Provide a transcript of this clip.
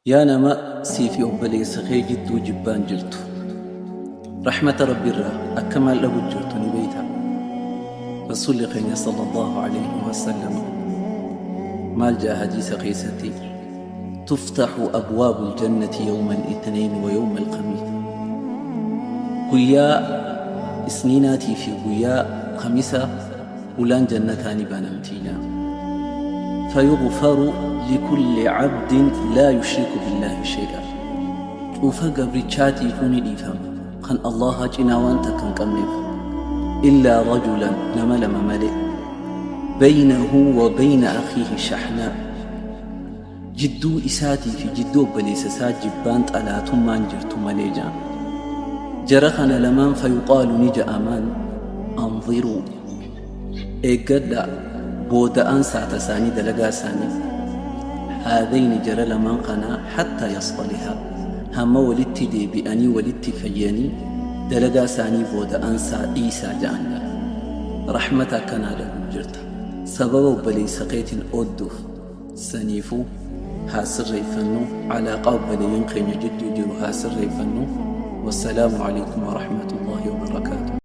Yaa nama sii fi obboleessa kee jidduu jibbaan jirtu. Rahmata Rabbiirraa akka maal dhabu jirtu ni beeyta. Rasuulli keenya sallallahu alayhi wasallam maal ja'a hadiisa keessatti? Tuftaxu abwaabu ljannati yawma al-ithnayn wa yawma al-khamiis. Guyyaa isniinaatii fi guyyaa kamisa ulaan jannataa ni banamtiina. Fayughfaru likulli cabdin laa yushriku billaahi shay'a. Cufa gabrichaatiifuu ni dhiifama kan Allaha cinaa waan takka hin qabneef. Illaa rajulan, nama lama malee. Baynahu wa bayna akhiihi shahnaa. Jidduu isaatii fi jidduu obboleessa isaa jibbaan xalaatummaan jirtu malee ja'an. Jara kana lamaan fayuqaalu ni ja'amaan anziruu eeggadhaa booda'aan saata isaanii dalagaa isaanii haadhayni jara lamaan kanaa hattaa yasxalihaa hamma walitti deebi'anii walitti fayyanii dalagaa isaanii booda'aan saa dhiisaa ja'an. Rahmata akkanaa dhabu jirta sababa obboleessa keetiin oodduuf. Saniifuu haa sirreeffannu, alaaqaa obboleeyyan keenya jidduu jiru haa sirreeffannu. Wassalaamu alaikum warahmatullaahi wabarakaatuh.